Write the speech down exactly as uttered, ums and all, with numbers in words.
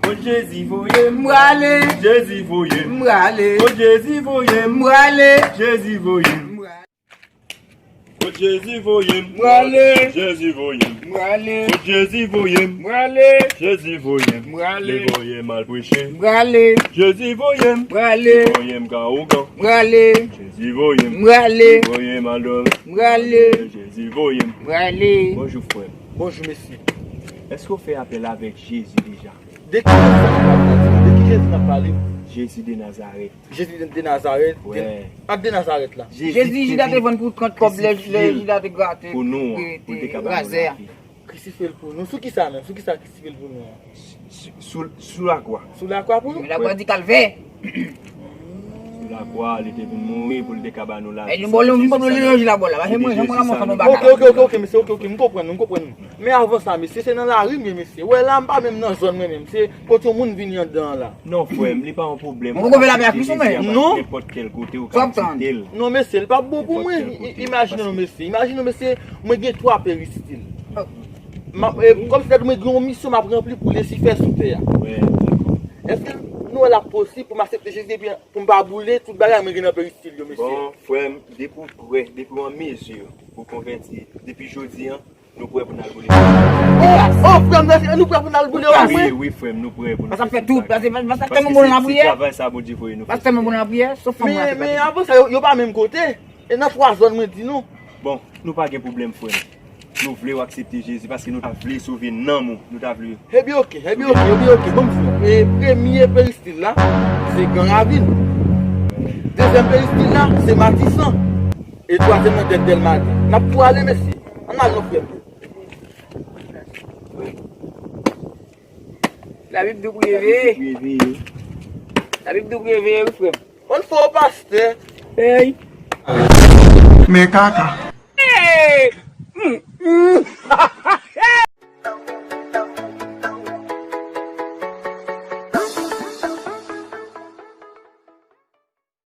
Kot Jezi voye m, m prale. Jezi voye m, m prale. Kot Jezi voye m, m prale. Jezi voye m. Kot Jezi voye m, m prale. Jezi voye m, m prale. Kot Jezi voye m, m prale. Jezi voye m, m prale. Li voye m al preche. M prale. Jezi voye m, m prale. Li voye m ka ougan. M prale. Jezi voye m, m prale. Li voye m al dòmi. M prale. Jezi voye m, m prale. Bonjou, frè m. Bonjou, mesye. Èske w fè apèl avèk Jezi deja? De ki Jezi n ap pale? De ki Jezi n ap pale? Jezi de Nazarèt. Jezi de, de Nazarèt. Wi. Ak de Nazarèt la. Jezi Jida te vann pou trant kòb lè, lè Jida te grate, pou nou, pou l te ka ba nou lavi. Krisifye l pou nou. Sou ki sa menm? Sou ki sa krisifye l pou nou an? Sou, sou, sou lakwa. Sou lakwa pou nou? Lakwa di kalvè. Sou lakwa, li te vin mouri pou l te ka ba nou lavi. E nou bò, nou bò, nou leloji la bò la. Paske mwen, mwen, mwen, mwen, mwen, Ok, ok, ok, ok, mesye, ok, ok, m konprann, m konprann. Men avan sa, mesye, se nan lari m ye, mesye. Wè la, m pa menm nan zòn mwen menm. Se kote yon moun vini anndan an la. Non, frè m, li pa yon pwoblèm. Mwen, mwen, mwen, mwen, Non. Nenpòt kèl kote ou ka kite l. Non, mesye, li pa bon pou mwen. Imajine nou, mesye. Imajine nou, mesye, mwen gen twa peristil. M ap, e, kòmsi mwen gen yon misyon m ap ranpli pou Lisifè sou tè a. Èske nou wè l ap posib pou m aksepte Jezi epi pou m pa boule tout bagay mwen gen nan peristil yo, mesye? Bon, frè m, depi w prè, depi w an mezi pou w konvèti, depi jodi a, nou prè pou n al boule. Oh, oh, frè m, nou prè pou n al boule, wi. Wi, wi, frè m, nou prè pou nou fè tout bagay. Paske sa fè moun nan lapriyè. Travay sa Bondye voye nou fè. Paske moun nan lapriyè, sof fanm nan. Men, men avan sa, yo, yo pa menm kote. E nan twa zòn mwen di nou. Bon, nou pa gen pwoblèm, frè m. Nou vle w aksepte Jezi paske nou ta vle sove nanm ou. Nou ta vle. Ebyen, oke, ebyen, oke, ebyen, oke. Bon, m di nou. E premye peristil la, se Gran Ravin. Dezyèm peristil la, se Matisan. E twazyèm nan, dèt Dèlma de. N ap tou ale, mesye. Ann al non, frè m. Labib di w pou reveye. Labib di w pou reveye, wi, frè m. Bon, fò pastè. Hey. Men kaka.